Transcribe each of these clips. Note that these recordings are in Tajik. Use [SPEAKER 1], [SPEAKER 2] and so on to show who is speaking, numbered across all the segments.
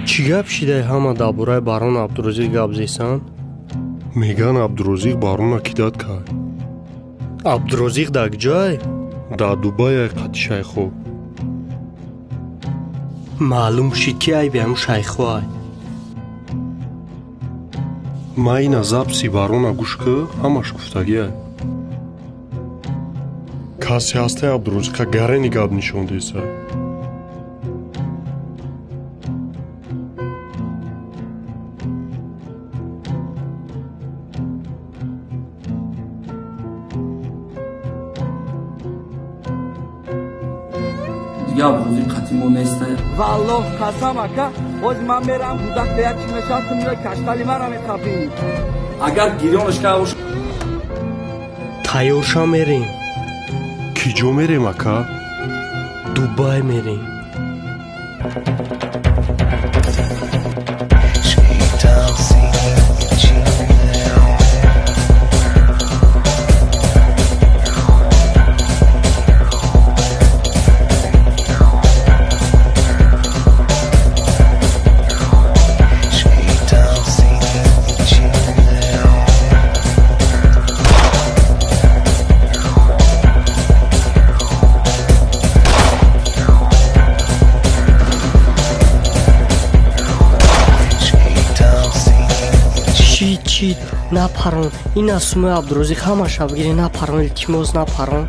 [SPEAKER 1] Чӣ гап шидай ҳама дар бораи барон Абдурозиқ гап зесанд?
[SPEAKER 2] Меган Абдурозиқ барона кидат кард.
[SPEAKER 1] Абдурозиқ дар куҷой?
[SPEAKER 2] Дар Дубай ай қати шайхо.
[SPEAKER 1] Маълум шид ки айби ҳамун шайхо ай.
[SPEAKER 2] Ма ина записи барона гӯш кӣ, ҳамаш гуфтагиай. Касе ҳастай Абдурозиқа гарени гап нишон деса.
[SPEAKER 3] Дига Абдурозиқ қати мо нестай.
[SPEAKER 4] Валлоҳ қасам ака, ҳози ман мерам гудак да як чӣ мешавад, ту меои каштали мара мехапӣ.
[SPEAKER 3] Агар гирёнаш карда бош.
[SPEAKER 1] Тайёр ша мерем.
[SPEAKER 2] Кӣ ҷо мерем ака?
[SPEAKER 1] Дубай мерем. Чит, напарон, ина сумои Абдурозиқ ҳамаша бигире, напарон, илтимос напарон.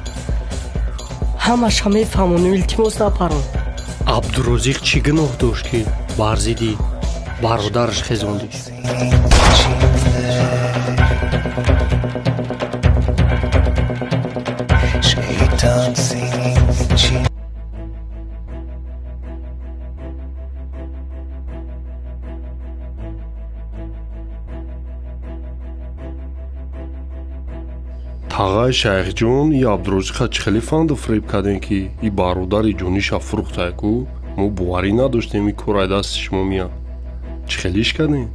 [SPEAKER 1] Ҳамаша мефаҳмонем, илтимос напарон. Абдурозиқ чӣ гуноҳ дошт ки бар зидди бародараш хезондиш?
[SPEAKER 2] Тағаи шайхҷон и Абдурозиқа чӣ хеле фанду фиреб кардем ки и бародари ҷониша фурӯхтай ку? Мо боварӣ надоштем и кор ай дасти шумо меяд. Чӣ хелиш кардем?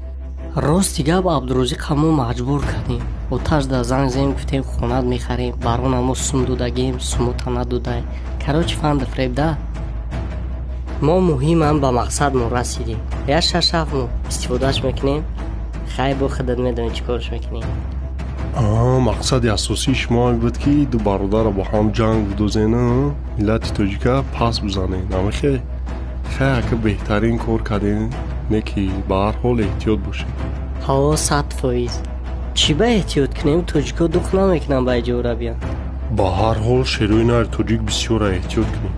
[SPEAKER 1] Рости гап Абдурозиқа мо маҷбур кардем. Оташ да занг зем, гуфтем хонат мехарем, барона мо сум додагем, сумута надодай. Короче, фанду фиреб да. Мо муҳимам ба мақсадмон расидем. Як шаш-ҳафт моҳ истифодааш мекунем. Хай бо худат медонӣ чӣ корш мекунем.
[SPEAKER 2] Мақсади асосии шумо ҳамин буд ки ду бародарро бо ҳам ҷанг бидозена, миллати тоҷика пас бизанед. Намехе? Хай ака беҳтарин кор кардем, не ки ба ҳар ҳол эҳтиёт бошед.
[SPEAKER 1] Ҳо, 100%. Чӣ ба эҳтиёт кунем? Тоҷико дух намекунанд ба иҷора биён.
[SPEAKER 2] Ба ҳар ҳол шерои нари тоҷик бисёра, эҳтиёт кунед.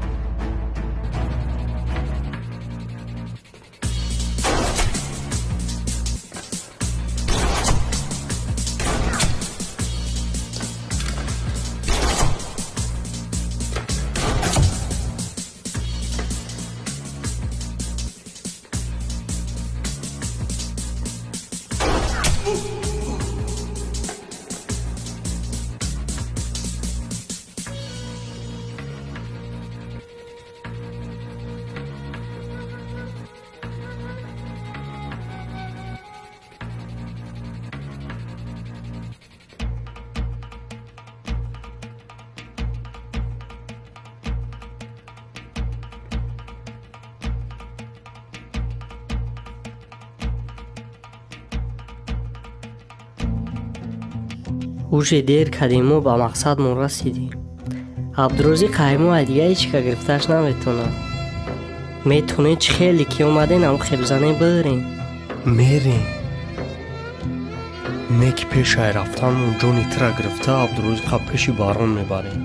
[SPEAKER 1] Уже дер кардем, мо ба мақсадмон расидем. Абдурозиқ ҳаймо ай дига ҳеҷ ка гирифтааш наметонад. Метонед чӣ хеле ки омаден, ҳамон хебзане бирем. Мерем. Не ки пеш ай рафтанмон ҷони тира гирифта Абдурозиқа пеши барон мебарем.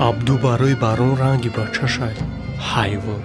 [SPEAKER 1] Абду барои барон ранги бачашай. Ҳайвон.